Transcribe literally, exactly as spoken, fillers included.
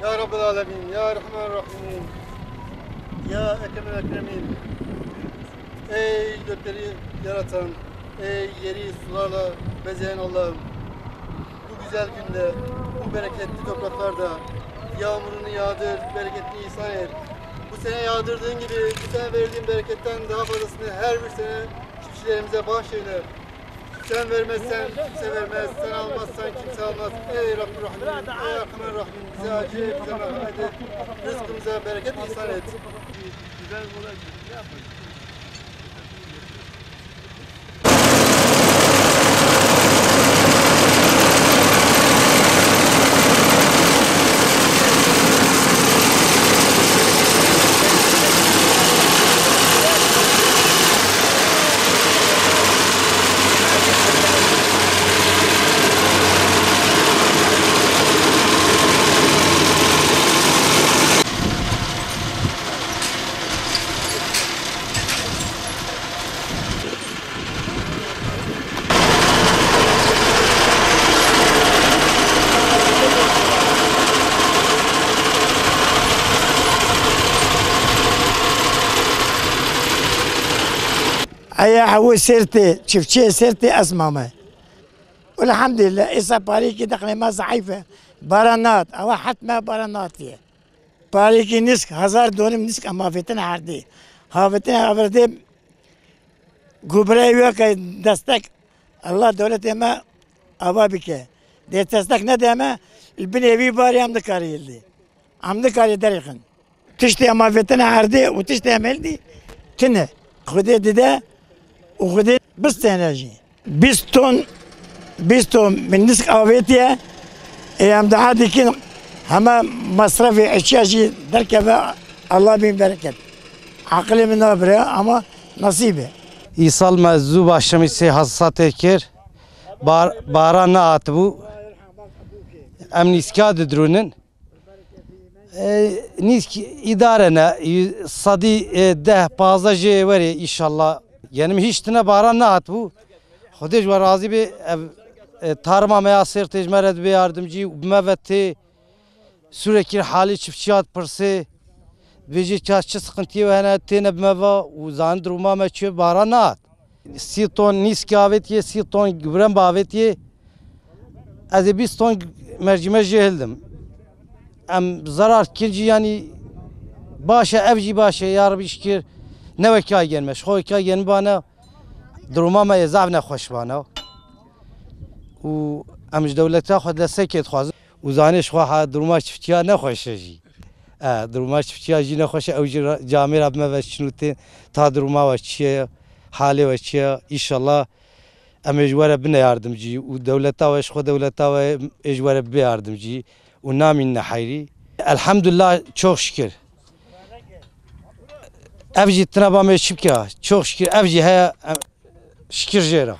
Ya Rabbel Alemin, Ya Erhamer Rahimin, Ya Ekremel Ekremin. Ey gökleri yaratan, ey yeri sularla bezeyen Allah'ım. Bu güzel günde, bu bereketli topraklarda yağmurunu yağdır, bereketini ihsan et. Bu sene yağdırdığın gibi bu sene verdiğin bereketten daha fazlasını her bir sene çiftçilerimize bahşeyle. Sen vermezsen kimse vermez, sen almazsan kimse almaz. Ey Rabbir Rahim, ey Erhamer Rahim, bize acı, bize merhamet et. Rızkımıza bereket ihsan et. Eya ew Sêrtê, çiftçiyê Sêrtê ez mame. Elhamdülillah, êsa parîkî dexlê me zeîf e. Baran nat, ewa het me baran natiye. Parîkî nîsk, hezar donim nîsk em avêtin erdê. Havêtin erdê, ku birayê wê ke destek, Allah dewletê me ava bike. Dê destek nede me, li binê vî barê em nikarî hildî. Em nikarî derêxin. Tiştê em avêtine erdê û tiştê em hildî tune. Xwedê dide û Xwedê bistêne jî. Bîst ton, bîst ton min nîsk avêtiye. Ê em dua dikin heme mesrefê eşya jî derkeve, Allah bin bereket. Aqilê min nabire ama nasîb e. Îsal me zû başlamışê hasatê kir. Bar, baran nehatibû. Em nîska didrûnin. E, nîsk îdare ne, sedî, e, deh, pazdeh jê werê, înşallah. Yanî min hîç tine baran nehatibû. Xwedê ji we razî bê, ev, e, tarima me ya Sêrtê ji me re dibe yardimcî û bi me ve tê. Sûrekî halê çiftçiya dipirsê. Dibêjê ça çi siqintiyê we hene, têne bi me ve û zanin duruma me çi, baran nehat. Sî ton nîskî avêtiye, sî ton guren avêtiye. Ez ê bîst ton mercîmek jê hildim. Em zerar dikin jî, yanî baş e, ev jî baş e, ya Rebî şikir ne wekî ay gelme. Ji xwe wekî ay gelmibane, duruma me yê zaf nexweş bane. Û em ji dewleta xwe destekê dixwazin. Û zanê ji xwe ha duruma çiftçiya nexweş e jî. E, duruma çiftçiya jî nexweş e, ew jî ra-, camêra bi me ve çin û tên, ta duruma we çi ye, halê we çi ye, înşallah em ê ji we re bine yardimcî û dewleta we, ji xwe dewleta we ê ji we re bibe yardimcî û namînine heyrî. Elhamdulillah, çok şükür. Ev jî tine ba me çi bike, çok şükür, ev jî heye, em, şikir jê re.